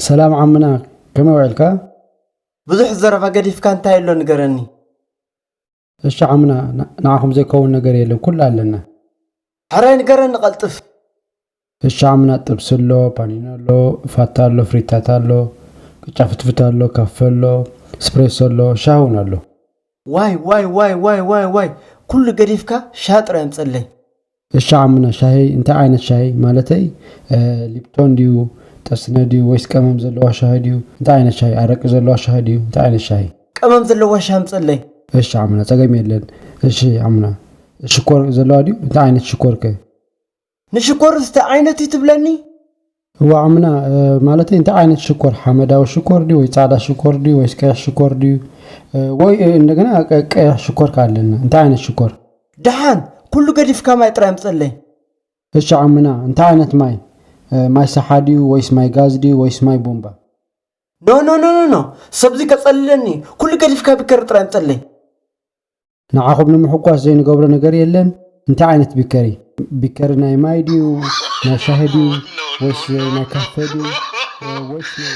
ሰላም ዓምና፣ ከመይ ውዕልካ? ብዙሕ ዘረባ ገዲፍካ እንታይ ኣሎ ንገረኒ። እሺ ዓምና፣ ን-፣ ንዓኹም ዘይከውን ነገር የለን፣ ኩሉ ኣለና። ሕራይ ንገረኒ ቀልጥፍ። እሺ ዓምና፣ ጥብሲ ኣሎ፣ ፓኒኖ ኣሎ፣ ፋታ ኣሎ፣ ፍሪታት ኣሎ፣ ቅጫ ፍትፍት ኣሎ፣ ካፈ ኣሎ፣ ስፕሬሶ ኣሎ፣ ሻሂ እውን ኣሎ። ዋይ ዋይ ዋይ ዋይ ዋይ ዋይ፣ ኩሉ ገዲፍካ ሻሂ ጥራይ ኣምፀለይ። እሺ ዓምና፣ ሻሂ እንታይ ዓይነት ሻሂ? ማለተይ፣ እ፣ ሊፕቶን ድዩ፣ ጠስነ ድዩ፣ ወይስ ቀመም ዘለዋ ሻሂ ድዩ? እንታይ ዓይነት ሻሂ? ኣረቂ ዘለዋ ሻሂ ድዩ? እንታይ ዓይነት ሻሂ? ቀመም ዘለዋ ሻሂ ኣምፀለይ። እሺ ዓምና፣ ፀገም የለን። እሺ ዓምና፣ ሽኮር ዘለዋ ድዩ? እንታይ ዓይነት ሽኮር ከ? ንሽኮር እንታይ ዓይነት እዩ ትብለኒ? እዋ ዓምና፣ እ፣ ማለተይ እንታይ ዓይነት ሽኮር? ሓመዳዊ ሽኮር ድዩ ወይ ጻዕዳ ሽኮር ድዩ ወይስ ቀይሕ ሽኮር ድዩ? እ፣ ወይ፣ እ፣ እንደገና ቀ-፣ ቀይሕ ሽኮር ከ ኣለና። እንታይ ዓይነት ሽኮር? ደሓን፣ ኩሉ ገዲፍካ ማይ ጥራይ ኣምፀለይ። እሺ ዓምና፣ እንታይ ዓይነት ማይ? እ፣ ማይ ሰሓ ድዩ ወይስ ማይ ጋዝ ድዩ ወይስ ማይ ቦምባ? ኖ፣ ኖ፣ ኖ፣ ኖ፣ ኖ። ሰብዚ ከጸልለኒ፣ ኩሉ ገዲፍካ ቢከሪ ጥራይ ኣምፀለይ። ንዓኹም ንምሕጓስ ዘይንገብሮ ነገር የለን። እንታይ ዓይነት ቢከሪ? ቢከሪ ናይ ማይ ድዩ? ናይ ሻሂ ድዩ? ወይስ ናይ ካፈ ድዩ? ወይስ ናይ